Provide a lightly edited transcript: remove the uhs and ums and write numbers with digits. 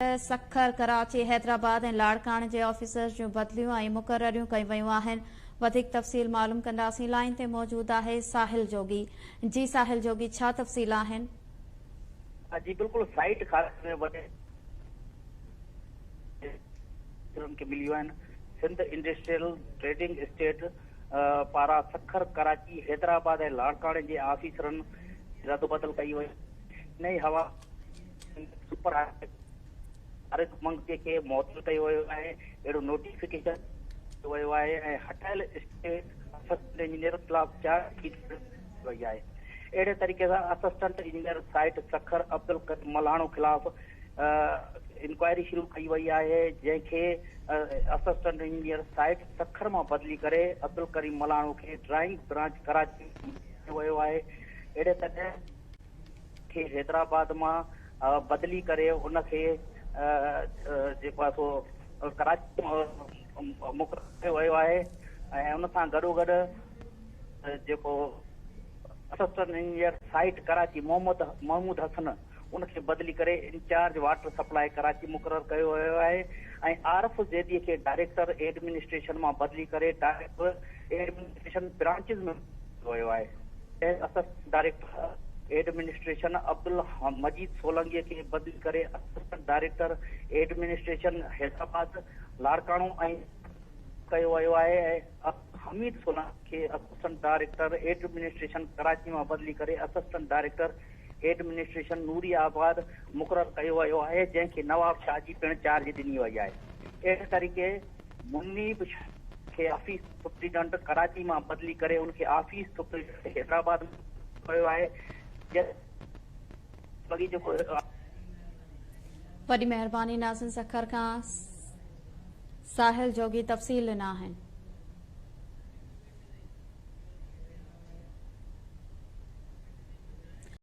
سکر، ڪراچي، حيدرآباد ۽ لاڙڪاڻي جي آفيسرز جون بدليون ۽ مقرريون ڪيون ويون آهن. وڌيڪ تفصيل معلوم ڪنداسين. لائين تي موجود آهي ساحل جوڳي. جي ساحل جوڳي ڇا تفصيل آهن؟ جي بلڪل سائيٽ کاتي ۾ وڏي آفيسرن کي مليون آهن. سنڌ انڊسٽريل ٽريڊنگ اسٽيٽ پاران سکر، ڪراچي، حيدرآباد ۽ لاڙڪاڻي جي آفيسرن جي ردوبدل ڪئي وئي. انهي حوالي super high V Tariq Mangti کي معطل ڪيو ويو آهي، اهڙو نوٽيفڪيشن ڪيو ويو آهي ۽ هٽايل اسٽي اسسٽنٽ انجنيئر خلاف چارج شيٽ پڻ ڪئي وئي آهي. اهڙي طريقي سان assistant engineer site Sukkur Abdulkarim Malhano خلاف انڪوائري شروع ڪئي وئي آهي، جنهن کي اسسٽنٽ انجنيئر سائيٽ سکر مان بدلي ڪري عبدالڪريم ملهاڻو کي ڊرائنگ برانچ ڪراچي ۾ ڪيو ويو آهي. اهڙي طرح. کي حيدرآباد مان بدلي ڪري ان کي جيڪو آهي سو ڪراچي مقرر ڪيو ويو آهي ۽ ان سان گڏوگڏ جيڪو assistant engineer site Karachi Muhammad Mahmood Hassan ان کي بدلي ڪري انچارج واٽر سپلاء ڪراچي مقرر ڪيو ويو آهي ۽ عارف زيدي کي ڊائريڪٽر ايڊمنسٽريشن مان بدلي ڪري ڊائريڪٽر ايڊمنسٽريشن برانچز ۾ ويو آهي. Assistant director administration Abdul Majeed Solangi کي بدلي ڪري assistant director administration Hyderabad, Larkana ۽ ڪيو ويو آهي ۽ حميد سولنگي کي اسسٽنٽ ڊائريڪٽر ايڊمنسٽريشن ڪراچي مان بدلي ڪري assistant director administration Noori Abad مقرر ڪيو ويو آهي جنهن کي نواب شاهه جي پڻ چارج ڏني وئي آهي. اهڙي طريقي منيب شاهه کي آفيس سپرنٽينڊنٽ ڪراچي مان بدلي ڪري ان کي آفيس سپرنٽينڊنٽ حيدرآباد ۾ ڪيو آهي جڏهن جيڪو وڏي مهرباني ناظرين سکر کان ساحل جوڳي تفصيل ڏنا آهن.